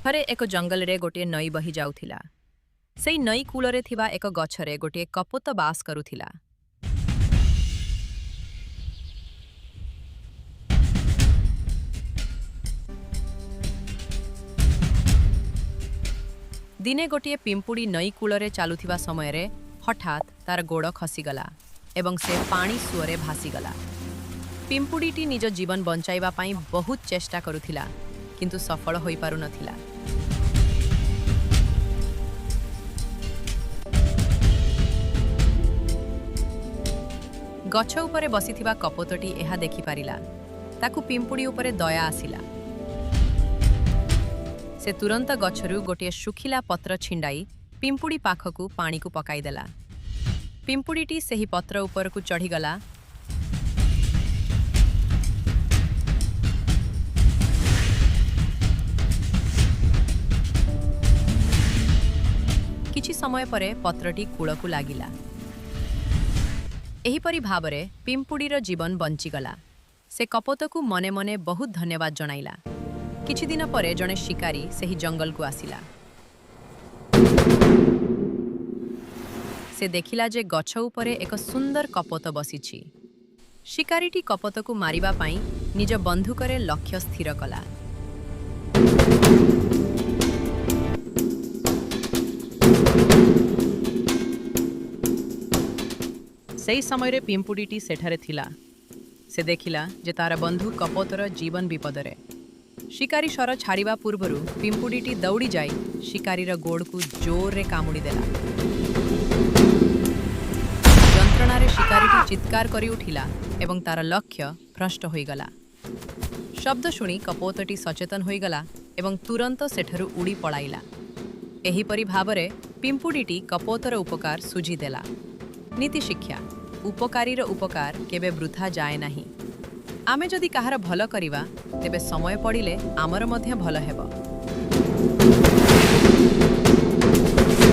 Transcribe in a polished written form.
ଥରେ ଏକ ଜଙ୍ଗଲରେ ଗୋଟିଏ ନଈ ବହି ଯାଉଥିଲା। ସେଇ ନଈ କୂଳରେ ଥିବା ଏକ ଗଛରେ ଗୋଟିଏ କପୋତ ବାସ କରୁଥିଲା। ଦିନେ ଗୋଟିଏ ପିମ୍ପୁଡ଼ି ନଈ କୂଳରେ ଚାଲୁଥିବା ସମୟରେ ହଠାତ୍ ତାର ଗୋଡ଼ ଖସିଗଲା ଏବଂ ସେ ପାଣି ସୁଅରେ ଭାସିଗଲା। ପିମ୍ପୁଡ଼ିଟି ନିଜ ଜୀବନ ବଞ୍ଚାଇବା ପାଇଁ ବହୁତ ଚେଷ୍ଟା କରୁଥିଲା, କିନ୍ତୁ ସଫଳ ହୋଇପାରୁନଥିଲା। ଗଛ ଉପରେ ବସିଥିବା କପୋତଟି ଏହା ଦେଖିପାରିଲା। ତାକୁ ପିମ୍ପୁଡ଼ି ଉପରେ ଦୟା ଆସିଲା। ସେ ତୁରନ୍ତ ଗଛରୁ ଗୋଟିଏ ଶୁଖିଲା ପତ୍ର ଛିଣ୍ଡାଇ ପିମ୍ପୁଡ଼ି ପାଖକୁ ପାଣିକୁ ପକାଇଦେଲା। ପିମ୍ପୁଡ଼ିଟି ସେହି ପତ୍ର ଉପରକୁ ଚଢ଼ିଗଲା। କିଛି ସମୟ ପରେ ପତ୍ରଟି କୂଳକୁ ଲାଗିଲା। ଏହିପରି ଭାବରେ ପିମ୍ପୁଡ଼ିର ଜୀବନ ବଞ୍ଚିଗଲା। ସେ କପୋତକୁ ମନେ ମନେ ବହୁତ ଧନ୍ୟବାଦ ଜଣାଇଲା। କିଛି ଦିନ ପରେ ଜଣେ ଶିକାରୀ ସେହି ଜଙ୍ଗଲକୁ ଆସିଲା। ସେ ଦେଖିଲା ଯେ ଗଛ ଉପରେ ଏକ ସୁନ୍ଦର କପୋତ ବସିଛି। ଶିକାରୀଟି କପୋତକୁ ମାରିବା ପାଇଁ ନିଜ ବନ୍ଧୁକରେ ଲକ୍ଷ୍ୟ ସ୍ଥିର କଲା। ସେହି ସମୟରେ ପିମ୍ପୁଡ଼ିଟି ସେଠାରେ ଥିଲା। ସେ ଦେଖିଲା ଯେ ତାର ବନ୍ଧୁ କପୋତର ଜୀବନ ବିପଦରେ। ଶିକାରୀ ଶର ଛାଡ଼ିବା ପୂର୍ବରୁ ପିମ୍ପୁଡ଼ିଟି ଦୌଡ଼ି ଯାଇ ଶିକାରୀର ଗୋଡ଼କୁ ଜୋରରେ କାମୁଡ଼ି ଦେଲା। ଯନ୍ତ୍ରଣାରେ ଶିକାରୀଟି ଚିତ୍କାର କରି ଉଠିଲା ଏବଂ ତାର ଲକ୍ଷ୍ୟ ଭ୍ରଷ୍ଟ ହୋଇଗଲା। ଶବ୍ଦ ଶୁଣି କପୋତଟି ସଚେତନ ହୋଇଗଲା ଏବଂ ତୁରନ୍ତ ସେଠାରୁ ଉଡ଼ି ପଳାଇଲା। ଏହିପରି ଭାବରେ ପିମ୍ପୁଡ଼ିଟି କପୋତର ଉପକାର ଶୁଝିଦେଲା। ନୀତିଶିକ୍ଷା: ଉପକାରୀର ଉପକାର କେବେ ବୃଥା ଯାଏ ନାହିଁ। ଆମେ ଯଦି କାହାର ଭଲ କରିବା, ତେବେ ସମୟ ପଡ଼ିଲେ ଆମର ମଧ୍ୟ ଭଲ ହେବ।